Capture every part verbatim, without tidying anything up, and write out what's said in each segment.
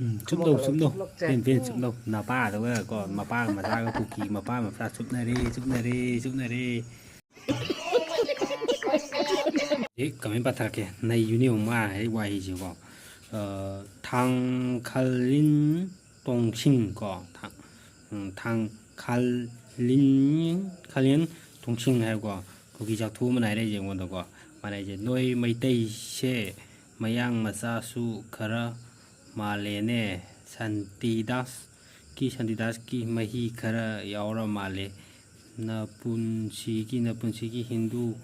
ꯎꯝ, ꯆꯨꯞꯅꯧ, ꯆꯨꯞꯅꯧ꯫ Pen, pen ꯆꯨꯞꯅꯧ꯫ ꯅꯄꯥꯗꯨꯒ ꯀꯣ, ꯃꯄꯥꯒ ꯃꯆꯥꯒ ꯀꯨꯀꯤ, ꯃꯄꯥ ꯃꯆꯥ ꯆꯨꯞꯅꯔꯦ, ꯆꯨꯞꯅꯔꯦ, ꯆꯨꯞꯅꯔꯦ꯫ ꯑꯦ, ꯀꯃꯦꯟ ꯄꯥꯊꯔꯛꯀꯦ꯫ ꯅꯩ ꯌꯨꯅꯤꯌꯣꯡ ꯃꯥ ꯍꯥꯏ ꯋꯥꯍꯩꯁꯤꯀꯣ꯫ ꯑ, ꯊꯥꯡꯈꯂꯤꯟ ꯇꯣꯡꯁꯤꯡ ꯀꯣ꯫ ꯊꯥꯡ-, ꯎꯝ, ꯊꯥꯡꯈꯂꯤꯟ, ꯈꯂꯤꯟ ꯇꯣꯡꯁꯤꯡ ꯍꯥꯏꯀꯣ꯫ ꯀꯨꯀꯤ ꯆꯥꯛꯊꯨ ꯑꯃꯅ ꯍꯥꯏꯔꯛꯏꯁꯦ ꯑꯩꯉꯣꯟꯗꯀꯣ꯫ ꯃꯥꯅ ꯍꯥꯏꯁꯦ, "ꯅꯣꯏ ꯃꯩꯇꯩꯁꯦ ꯃꯌꯥꯡ ꯃꯆꯥꯁꯨ ꯈꯔ ꯃꯥꯜꯂꯦꯅꯦ꯫ ꯁꯥꯟꯇꯤꯗꯥꯁꯀꯤ, ꯁꯥꯟꯇꯤꯗꯥꯁꯀꯤ ꯃꯍꯤ ꯈꯔ ꯌꯥꯎꯔ ꯃꯥꯜꯂꯦ꯫ ꯅꯄꯨꯟꯁꯤꯒꯤ, ꯅꯄꯨꯟꯁꯤꯒꯤ ꯍꯤꯟꯗꯨ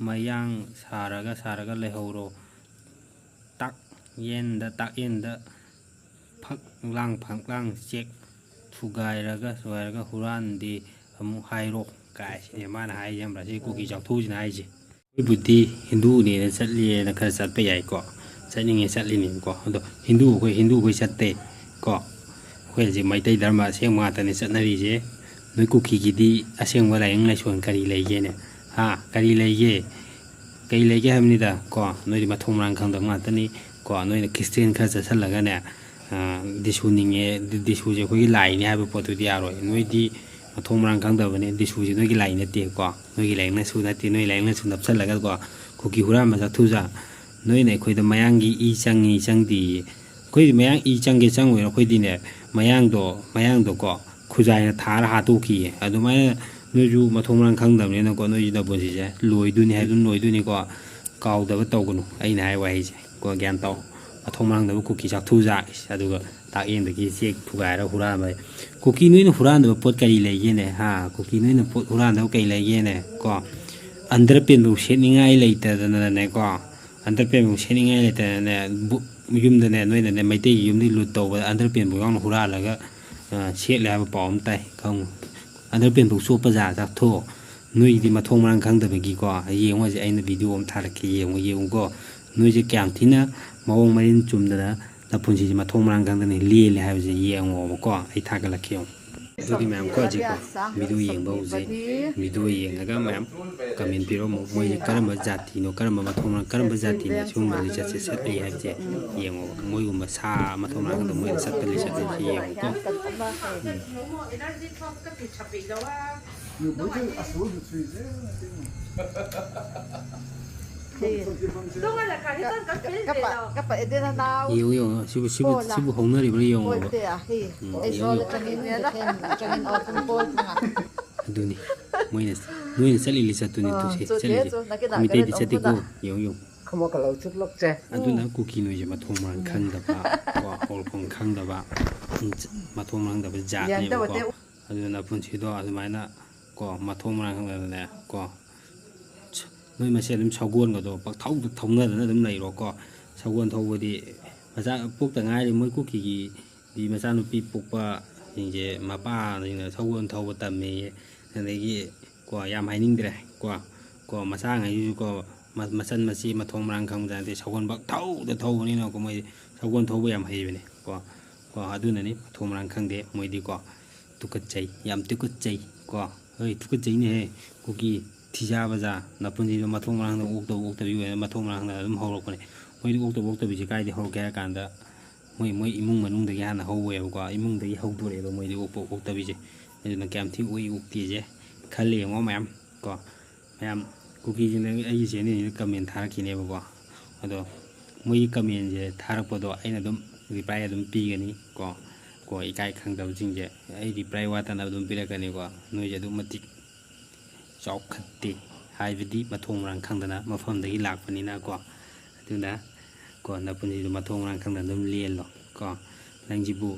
ꯃꯌꯥꯡ ꯁꯥꯔꯒ, ꯁꯥꯔꯒ ꯂꯩꯍꯧꯔꯣ꯫ ꯇꯥꯛ ꯌꯦꯟꯗ, ꯇꯥꯛ ꯌꯦꯟꯗ ꯐꯛ ꯂꯥꯡ, ꯐꯛ ꯂꯥꯡ ꯆꯦꯛ ꯊꯨꯒꯥꯏꯔꯒ, ꯊꯨꯒꯥꯏꯔꯒ ꯍꯨꯔꯥꯟꯗꯦ ꯑꯃꯨꯛ ꯍꯥꯏꯔꯣ" ꯀꯥꯏꯁꯤꯅꯦ ꯃꯥꯅ ꯍꯥꯏꯁꯦ, ꯈꯪꯕ꯭ꯔꯥ? ꯁꯤ ꯀꯨꯀꯤ ꯆꯥꯛꯊꯨꯁꯤꯅ ꯍꯥꯏꯁꯦ꯫ ꯑꯩꯈꯣꯏꯕꯨꯗꯤ ꯍꯤꯟꯗꯨꯅꯦꯅ ꯆꯠꯂꯦꯅ ꯈꯔ ꯆꯠꯄ ꯌꯥꯏꯀꯣ, ꯆꯠꯅꯤꯡꯉꯦ ꯆꯠꯂꯤꯅꯦꯕꯀꯣ꯫ ꯑꯗꯣ ꯍꯤꯟꯗꯨ ꯑꯩꯈꯣꯏ, ꯍꯤꯟꯗꯨ ꯑꯩꯈꯣꯏ ꯆꯠꯇꯦ ꯀꯣ꯫ ꯑꯩꯈꯣꯏ ꯍꯧꯖꯤꯛ ꯃꯩꯇꯩ ꯙꯔꯃ ꯑꯁꯦꯡꯕ ꯉꯥꯛꯇꯅꯦ ꯆꯠꯅꯔꯤꯁꯦ꯫ ꯅꯣꯏ ꯀꯨꯀꯤꯒꯤꯗꯤ ꯑꯁꯦꯡꯕ ꯂꯥꯏꯅꯤꯡ ꯂꯥꯏꯁꯣꯟ ꯀꯔꯤ ꯂꯩꯒꯦꯅꯦ? ꯍꯥ? ꯀꯔꯤ ꯂꯩꯒꯦ? ꯀꯔꯤ ꯂꯩꯒꯦ ꯍꯥꯏꯕꯅꯤꯗ ꯀꯣ? ꯅꯣꯏꯗꯤ ꯃꯊꯣꯡ ꯃꯔꯥꯡ ꯈꯪꯗꯕ ꯉꯥꯛꯇꯅꯤ ꯀꯣ꯫ ꯅꯣꯏꯅ ꯈ꯭ꯔꯤꯁꯇꯦꯟ ꯈꯔ ꯆꯠꯁꯜꯂꯒꯅꯦ, ꯑ, ꯗꯤꯁꯨ ꯅꯤꯡꯉꯦ, ꯗꯤ-, ꯗꯤꯁꯨꯁꯦ ꯑꯩꯈꯣꯏꯒꯤ ꯂꯥꯏꯅꯤ ꯍꯥꯏꯕ ꯄꯣꯠꯇꯨꯗꯤ ꯌꯥꯔꯣꯏ꯫ ꯅꯣꯏꯗꯤ ꯃꯊꯣꯡ ꯃꯔꯥꯡ ꯈꯪꯗꯕꯅꯦ, ꯗꯤꯁꯨꯁꯦ ꯅꯣꯏꯒꯤ ꯂꯥꯏ ꯅꯠꯇꯦꯀꯣ꯫ ꯅꯣꯏꯒꯤ ꯂꯥꯏꯅꯤꯡ ꯂꯥꯏꯁꯣꯟ ꯅꯠꯇꯦ, ꯅꯣꯏ ꯂꯥꯏꯅꯤꯡ ꯂꯥꯏꯁꯣꯟ ꯅꯞꯁꯜꯂꯒꯀꯣ, ꯀꯨꯀꯤ ꯍꯨꯔꯥꯟꯕ ꯆꯥꯛꯊꯨꯖꯥ, ꯅꯣꯏꯅ ꯑꯩꯈꯣꯏꯗ ꯃꯌꯥꯡꯒꯤ ꯏ ꯆꯪꯉꯤ ꯆꯪꯗꯦꯌꯦ꯫ ꯑꯩꯈꯣꯏꯗꯤ ꯃꯌꯥꯡ ꯏ ꯆꯪꯒꯦ ꯆꯪꯉꯣꯏꯔ ꯑꯩꯈꯣꯏꯗꯤꯅꯦ, ꯃꯌꯥꯡꯗꯣ, ꯃꯌꯥꯡꯗꯣꯀꯣ, ꯈꯨꯖꯥꯏꯅ ꯊꯥꯔ ꯍꯥꯠꯇꯣꯛꯈꯤꯌꯦ꯫ ꯑꯗꯨꯃꯥꯏꯅ ꯅꯣꯏꯁꯨ ꯃꯊꯣꯡ ꯃꯔꯥꯡ ꯈꯪꯗꯕꯅꯤꯅꯀꯣ, ꯅꯣꯏꯁꯨ ꯅꯄꯨꯟꯁꯤꯁꯦ ꯂꯣꯏꯗꯣꯏꯅꯤ ꯍꯥꯏꯗꯨꯅ ꯂꯣꯏꯗꯣꯏꯅꯤꯀꯣ꯫ ꯀꯥꯎꯗꯕ ꯇꯧꯒꯅꯨ ꯑꯩꯅ ꯍꯥꯏ ꯋꯥꯍꯩꯁꯦ ꯀꯣ, ꯒ꯭ꯌꯥꯟ ꯇꯧ꯫ ꯃꯊꯣꯡ ꯃꯔꯥꯡꯗꯕ ꯀꯨꯀꯤ ꯆꯥꯛꯊꯨꯖꯥ, ꯏꯁ, ꯑꯗꯨꯒ ꯇꯥꯛꯌꯦꯟꯗꯒꯤ ꯆꯦꯛ ꯊꯨꯒꯥꯏꯔ ꯍꯨꯔꯥꯟꯕ꯫ ꯀꯨꯀꯤ ꯅꯣꯏꯅ ꯍꯨꯔꯥꯟꯗꯕ ꯄꯣꯠ ꯀꯔꯤ ꯂꯩꯒꯦꯅꯦ? ꯍꯥ? ꯀꯨꯀꯤ ꯅꯣꯏꯅ ꯄꯣꯠ ꯍꯨꯔꯥꯟꯗꯕ ꯀꯩ ꯂꯩꯒꯦꯅꯦ? ꯀꯣ, ꯑꯟꯗꯔꯄꯦꯟꯐꯧ ꯁꯦꯠꯅꯤꯡꯉꯥꯏ ꯂꯩꯇꯗꯅꯅꯦꯀꯣ, ꯑꯟꯗꯔꯄꯦꯟꯐꯧ ꯁꯦꯠꯅꯤꯡꯉꯥꯏ ꯂꯩꯇꯗꯅꯅꯦ, ꯕꯨ-, ꯌꯨꯝꯗꯅꯦ, ꯅꯣꯏꯅꯅꯦ, ꯃꯩꯇꯩꯒꯤ ꯌꯨꯝꯗꯒꯤ ꯂꯨꯠ ꯇꯧꯕꯗ ꯑꯟꯗꯔꯄꯦꯟꯐꯧ ꯌꯥꯎꯅ ꯍꯨꯔꯥꯜꯂꯒ, ꯑ, ꯁꯦꯠꯂꯦ ꯍꯥꯏꯕ ꯄꯥꯎ ꯑꯃ ꯇꯥꯏ, ꯈꯪꯉꯨ꯫ ꯑꯟꯗꯔꯄꯦꯟꯐꯧ ꯆꯣꯞꯄ ꯖꯥꯠ ꯆꯥꯊꯣꯛꯑꯣ꯫ ꯅꯣꯏꯒꯤꯗꯤ ꯃꯊꯣꯡ ꯃꯔꯥꯡ ꯈꯪꯗꯕꯒꯤꯀꯣ, ꯌꯦꯡꯉꯣ ꯍꯧꯖꯤꯛ ꯑꯩꯅ ꯚꯤꯗꯤꯑꯣ ꯑꯃ ꯊꯥꯔꯛꯀꯦ, ꯌꯦꯡꯉꯨ, ꯌꯦꯡꯉꯨꯀꯣ꯫ ꯅꯣꯏꯁꯦ ꯀꯌꯥꯝ ꯊꯤꯅ ꯃꯑꯣꯡ ꯃꯔꯤꯟ ꯆꯨꯝꯗꯅ ꯅꯄꯨꯟꯁꯤꯁꯦ ꯃꯊꯣꯡ ꯃꯔꯥꯡ ꯈꯪꯗꯅ ꯂꯦꯜꯂꯦ ꯍꯥꯏꯕꯁꯦ ꯌꯦꯡꯉꯣꯕꯀꯣ꯫ ꯑꯩ ꯊꯥꯒꯠꯂꯛꯀꯦ, ꯌꯦꯡꯉꯨ꯫ ꯑꯗꯨꯗꯤ ꯃꯌꯥꯝ ꯀꯣ ꯍꯧꯖꯤꯛꯀꯣ video ꯌꯦꯡꯕ ꯍꯧꯖꯤꯛ꯫ Video ꯌꯦꯡꯉꯒ ꯃꯌꯥꯝ comment ꯄꯤꯔꯝꯃꯣ꯫ ꯃꯣꯏꯁꯦ ꯀꯔꯝꯕ ꯖꯥꯇꯤꯅꯣ, ꯀꯔꯝꯕ ꯃꯊꯣꯡ ꯃꯔꯝ, ꯀꯔꯝꯕ ꯖꯥꯇꯤꯅ ꯁꯤꯒꯨꯝꯕ ꯂꯤꯆꯠꯁꯦ ꯆꯠꯂꯤ ꯍꯥꯏꯕꯁꯦ ꯌꯦꯡꯉꯣꯕ꯫ ꯃꯣꯏꯒꯨꯝꯕ ꯁꯥ ꯃꯊꯣꯡ ꯃꯔꯝ ꯈꯪꯗꯕ ꯃꯣꯏꯅ ꯆꯠꯄ ꯂꯤꯆꯠꯁꯦ ꯌꯦꯡꯉꯣꯀꯣ꯫ ꯎꯝ꯫ Kapa, kapa, ede na nau. ꯌꯦꯡꯉꯨ, ꯌꯦꯡꯉꯨ꯫ ꯁꯤꯕꯨ, ꯁꯤꯕꯨ, ꯁꯤꯕꯨ ꯍꯧꯅꯔꯤꯕ꯭ꯔꯥ ꯌꯦꯡꯉꯣꯕ꯫ ꯎꯝ, ꯌꯦꯡꯉꯨ, ꯌꯦꯡꯉꯨ꯫ ꯑꯗꯨꯅꯤ꯫ ꯃꯣꯏꯅ, ꯅꯣꯏꯅ ꯆꯠꯂꯤ ꯂꯤꯆꯠꯇꯨꯅꯤ ꯇꯨꯁꯦ ꯆꯠꯂꯤꯁꯦ꯫ ꯃꯤꯇꯩꯗꯤ ꯆꯠꯇꯦꯀꯣ꯫ ꯌꯦꯡꯉꯨ, ꯌꯦꯡꯉꯨ꯫ ꯑꯗꯨꯅ ꯀꯨꯀꯤ ꯅꯣꯏꯁꯦ ꯃꯊꯣꯡ ꯃꯔꯝ ꯈꯪꯗꯕ, ꯀꯣ, ꯍꯧꯔꯛꯐꯝ ꯈꯪꯗꯕ, ꯃꯊꯣꯡ ꯃꯔꯝ ꯈꯪꯗꯕ ꯖꯥꯠꯅꯦꯕꯀꯣ꯫ ꯑꯗꯨꯅ ꯄꯨꯟꯁꯤꯗꯣ ꯑꯗꯨꯃꯥꯏꯅ, ꯀꯣ, ꯃꯊꯣꯡ ꯃꯔꯝ ꯈꯪꯗꯅꯅꯦ, ꯀꯣ, ꯅꯣꯏ ꯃꯁꯦꯟ ꯑꯗꯨꯝ ꯁꯒꯣꯜꯒꯗꯣ ꯄꯪꯊꯧꯗ ꯊꯧꯅꯗꯅ ꯑꯗꯨꯝ ꯂꯩꯔꯣꯀꯣ꯫ ꯁꯒꯣꯜ ꯊꯧꯕꯗꯤ ꯃꯆꯥ ꯄꯣꯛꯇ ꯉꯥꯏꯔꯤ ꯃꯣꯏ ꯀꯨꯀꯤꯒꯤꯗꯤ ꯃꯆꯥꯅꯨꯄꯤ ꯄꯣꯛꯄꯁꯤꯡꯁꯦ ꯃꯄꯥꯁꯤꯡꯅ ꯁꯒꯣꯜ ꯊꯧꯕ ꯇꯝꯃꯦꯌꯦ꯫ ꯑꯗꯒꯤ ꯀꯣ ꯌꯥꯝ ꯍꯥꯏꯅꯤꯡꯗ꯭ꯔꯦ ꯀꯣ꯫ ꯀꯣ ꯃꯆꯥꯉꯩꯁꯤꯁꯨ ꯀꯣ ꯃ-, ꯃꯆꯟ ꯃꯆꯦ ꯃꯊꯣꯡ ꯃꯔꯥꯡ ꯈꯪꯕꯖꯥꯠ ꯅꯠꯇꯦ꯫ ꯁꯒꯣꯜ ꯄꯪꯊꯧꯗ ꯊꯧꯕꯅꯤꯅꯀꯣ ꯃꯣꯏ ꯁꯒꯣꯜ ꯊꯧꯕ ꯌꯥꯝ ꯍꯩꯕꯅꯦ ꯀꯣ꯫ ꯀꯣ ꯑꯗꯨꯅꯅꯤ ꯃꯊꯣꯡ ꯃꯔꯥꯡ ꯈꯪꯗꯦ ꯃꯣꯏꯗꯤ ꯀꯣ꯫ ꯇꯨꯀꯠꯆꯩ, ꯌꯥꯝ ꯇꯨꯀꯠꯆꯩ ꯀꯣ꯫ ꯍꯣꯏ, ꯇꯨꯀꯠꯆꯩꯅꯦꯍꯦ꯫ ꯀꯨꯀꯤ ꯊꯤꯖꯥ ꯕꯖꯥ ꯅꯄꯨꯟꯁꯤꯗꯣ ꯃꯊꯣꯡ ꯃꯔꯥꯡꯗ ꯑꯣꯛꯇꯕ ꯑꯣꯛꯇꯕꯤ ꯑꯣꯏꯅ ꯃꯊꯣꯡ ꯃꯔꯥꯡꯗ ꯑꯗꯨꯝ ꯍꯧꯔꯛꯄꯅꯦ꯫ ꯃꯣꯏꯗꯤ ꯑꯣꯛꯇꯕ ꯑꯣꯛꯇꯕꯤꯁꯦ ꯀꯥꯏꯗꯩ ꯍꯧꯔꯛꯀꯦ ꯍꯥꯏ ꯀꯥꯟꯗ ꯃꯣꯏ, ꯃꯣꯏ ꯏꯃꯨꯡ ꯃꯅꯨꯡꯗꯒꯤ ꯍꯥꯟꯅ ꯍꯧꯋꯦꯕꯀꯣ꯫ ꯏꯃꯨꯡꯗꯒꯤ ꯍꯧꯗꯣꯔꯛꯑꯦꯕ ꯃꯣꯏꯗꯤ ꯑꯣꯛꯄ ꯑꯣꯛꯇꯕꯤꯁꯦ꯫ ꯑꯗꯨꯅ ꯀꯌꯥꯝ ꯊꯤ ꯑꯣꯛꯏ ꯑꯣꯛꯇꯦꯁꯦ ꯈꯜꯂꯦ ꯌꯦꯡꯉꯣ ꯃꯌꯥꯝ ꯀꯣ꯫ ꯃꯌꯥꯝ ꯀꯨꯀꯤꯁꯤꯡꯅ ꯑꯩꯒꯤ channelꯁꯤꯗ comment ꯊꯥꯔꯛꯈꯤꯅꯦꯕꯀꯣ꯫ ꯑꯗꯣ ꯃꯣꯏꯒꯤ commentꯁꯦ ꯊꯥꯔꯛꯄꯗꯣ ꯑꯩꯅ ꯑꯗꯨꯝ reply ꯑꯗꯨꯝ ꯄꯤꯒꯅꯤ ꯀꯣ꯫ ꯀꯣ ꯏꯀꯥꯏ ꯈꯪꯗꯕꯁꯤꯡꯁꯦ ꯑꯩ reply ꯋꯥꯠꯇꯅꯕ ꯑꯗꯨꯝ ꯄꯤꯔꯛꯀꯅꯤꯀꯣ꯫ ꯅꯣꯏꯁꯦ ꯑꯗꯨꯛ ꯃꯇꯤꯛ ꯆꯥꯎꯈꯠꯇꯦ ꯍꯥꯏꯕꯗꯤ ꯃꯊꯣꯡ ꯃꯔꯥꯡ ꯈꯪꯗꯅ ꯃꯐꯝꯗꯒꯤ ꯂꯥꯛꯄꯅꯤꯅ ꯀꯣ꯫ ꯑꯗꯨꯅ ꯀꯣ ꯅꯄꯨꯟꯁꯤꯗꯣ ꯃꯊꯣꯡ ꯃꯔꯥꯡ ꯈꯪꯗꯅ ꯑꯗꯨꯝ ꯂꯦꯜꯂꯣ ꯀꯣ꯫ ꯅꯪꯁꯤꯕꯨ,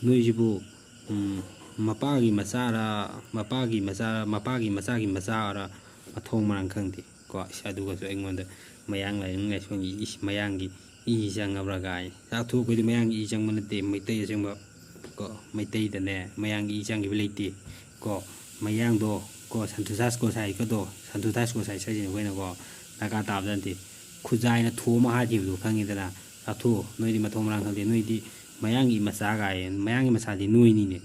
ꯅꯣꯏꯁꯤꯕꯨ, ꯎꯝ, ꯃꯄꯥꯒꯤ ꯃꯆꯥꯔ, ꯃꯄꯥꯒꯤ ꯃꯆꯥꯔ, ꯃꯄꯥꯒꯤ ꯃꯆꯥꯒꯤ ꯃꯆꯥꯔ ꯃꯊꯣꯡ ꯃꯔꯥꯡ ꯈꯪꯗꯦ ꯀꯣ꯫ ꯏꯁ, ꯑꯗꯨꯒꯁꯨ ꯑꯩꯉꯣꯟꯗ ꯃꯌꯥꯡ ꯂꯥꯏꯅꯤꯡ ꯂꯥꯏꯁꯣꯟꯒꯤ ꯏꯁ, ꯃꯌꯥꯡꯒꯤ ꯏ ꯆꯪꯉꯕ꯭ꯔꯥ ꯀꯥꯏ꯫ ꯆꯥꯛꯊꯣꯛ ꯑꯩꯈꯣꯏꯗꯤ ꯃꯌꯥꯡꯒꯤ ꯏ ꯆꯪꯕ ꯅꯠꯇꯦ, ꯃꯩꯇꯩ ꯑꯁꯦꯡꯕ ꯀꯣ꯫ ꯃꯩꯇꯩꯗꯅꯦ ꯃꯌꯥꯡꯒꯤ ꯏ ꯆꯪꯈꯤꯕ ꯂꯩꯇꯦ ꯀꯣ꯫ ꯃꯌꯥꯡꯗꯣ ꯀꯣ, ꯁꯟꯇꯨ ꯗꯥꯁ ꯒꯣꯁꯥꯏꯒꯗꯣ, ꯁꯟꯇꯨ ꯗꯥꯁ ꯒꯣꯁꯥꯏ ꯁꯥꯏꯁꯤꯅ ꯑꯩꯈꯣꯏꯅꯀꯣ ꯗꯔꯀꯥꯔ ꯇꯥꯕ ꯅꯠꯇꯦ꯫ ꯈꯨꯖꯥꯏꯅ ꯊꯣꯝꯃ ꯍꯥꯠꯈꯤꯕꯗꯣ ꯈꯪꯉꯤꯗꯅ꯫ ꯆꯥꯊꯣꯛꯑꯣ, ꯅꯣꯏꯗꯤ ꯃꯊꯣꯡ ꯃꯔꯥꯡ ꯈꯪꯗꯦ꯫ ꯅꯣꯏꯗꯤ ꯃꯌꯥꯡꯒꯤ ꯃꯆꯥ ꯀꯥꯏꯌꯦ, ꯃꯌꯥꯡꯒꯤ ꯃꯆꯥꯗꯤ ꯅꯣꯏꯅꯤꯅꯦ꯫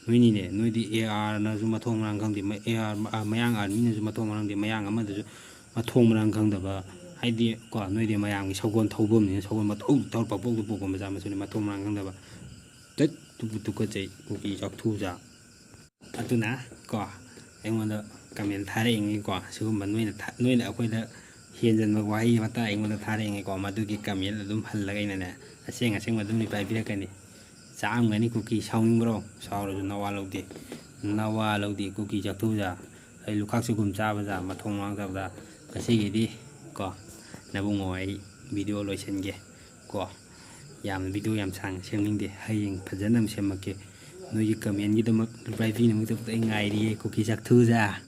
ꯅꯣꯏꯅꯤꯅꯦ, ꯅꯣꯏꯗꯤ ꯑꯦ ꯑꯥꯔꯅꯁꯨ ꯃꯊꯣꯡ ꯃꯔꯥꯡ ꯈꯪꯗꯦ, ꯃ-, ꯑꯦ ꯑꯥꯔ, ꯑ, ꯃꯌꯥꯡ ꯑꯥꯔꯃꯤꯅꯁꯨ ꯃꯊꯣꯡ ꯃꯔꯥꯡ ꯈꯪꯗꯦ, ꯃꯌꯥꯡ ꯑꯃꯗꯁꯨ ꯃꯊꯣꯡ ꯃꯔꯥꯡ ꯈꯪꯗꯕ, ꯍꯥꯏꯗꯤ ꯀꯣ, ꯅꯣꯏꯗꯤ ꯃꯌꯥꯝꯒꯤ ꯁꯒꯣꯜ ꯊꯧꯐꯝꯅꯤꯅ ꯁꯒꯣꯜ ꯃꯊꯧ ꯊꯧꯔ ꯄꯪꯄꯣꯛꯇ ꯄꯣꯛꯄ ꯃꯆꯥ ꯃꯁꯨꯅꯤ, ꯃꯊꯣꯡ ꯃꯔꯥꯡ ꯈꯪꯗꯕ꯫ ꯇꯠ, ꯇꯨꯀꯨ ꯇꯨꯀꯠꯆꯩ, ꯀꯨꯀꯤ ꯆꯥꯛꯊꯨ ꯆꯥ꯫ ꯑꯗꯨꯅ ꯀꯣ, ꯑꯩꯉꯣꯟꯗ ꯀꯃꯦꯟ ꯊꯥꯔꯛꯏꯉꯩꯀꯣ, ꯁꯤꯒꯨꯝꯕ ꯅꯣꯏꯅ ꯊꯥ-, ꯅꯣꯏꯅ ꯑꯩꯈꯣꯏꯗ ꯍꯦꯟꯖꯟꯕ ꯋꯥꯍꯩ ꯋꯥꯇꯥ ꯑꯩꯉꯣꯟꯗ ꯊꯥꯔꯛꯏꯉꯩꯀꯣ, ꯃꯗꯨꯒꯤ ꯀꯃꯦꯟ ꯑꯗꯨꯝ ꯍꯜꯂꯒ ꯑꯩꯅꯅꯦ, ꯑꯁꯦꯡ ꯑꯁꯦꯡꯕ ꯑꯗꯨꯝ ꯔꯤꯄ꯭ꯂꯥꯏ ꯄꯤꯔꯛꯀꯅꯤ꯫ ꯆꯥꯛꯑꯝꯒꯅꯤ ꯀꯨꯀꯤ, ꯁꯥꯎꯅꯤꯡꯕ꯭ꯔꯣ? ꯁꯥꯎꯔꯁꯨ ꯅꯋꯥ ꯂꯧꯗꯦ, ꯅꯋꯥ ꯂꯧꯗꯦ ꯀꯨꯀꯤ ꯆꯥꯛꯊꯨ ꯆꯥ꯫ ꯑꯩ ꯂꯨꯈꯥꯛ ꯆꯒꯨꯝ ꯆꯥꯕ ꯆꯥ, ꯃꯊꯣꯡ ꯃꯔꯥꯡ ꯆꯥꯕ ꯆꯥ꯫ ꯉꯁꯤꯒꯤꯗꯤ ꯀꯣ, ꯅꯕꯨꯡꯉꯣ, ꯑꯩ ꯚꯤꯗꯤꯑꯣ ꯂꯣꯏꯁꯤꯟꯒꯦ ꯀꯣ꯫ ꯌꯥꯝ, ꯚꯤꯗꯤꯑꯣ ꯌꯥꯝ ꯁꯥꯡꯅ ꯁꯦꯝꯅꯤꯡꯗꯦ, ꯍꯌꯦꯡ ꯐꯖꯅ ꯑꯃ ꯁꯦꯝꯃꯛꯀꯦ꯫ ꯅꯣꯏꯒꯤ ꯀꯃꯦꯟꯒꯤꯗꯃꯛ ꯔꯤꯄ꯭ꯂꯥꯏ ꯄꯤꯅꯕꯒꯤꯗꯃꯛꯇ ꯑꯩ ꯉꯥꯏꯔꯤꯌꯦ ꯀꯨꯀꯤ ꯆꯥꯛꯊꯨ ꯆꯥ꯫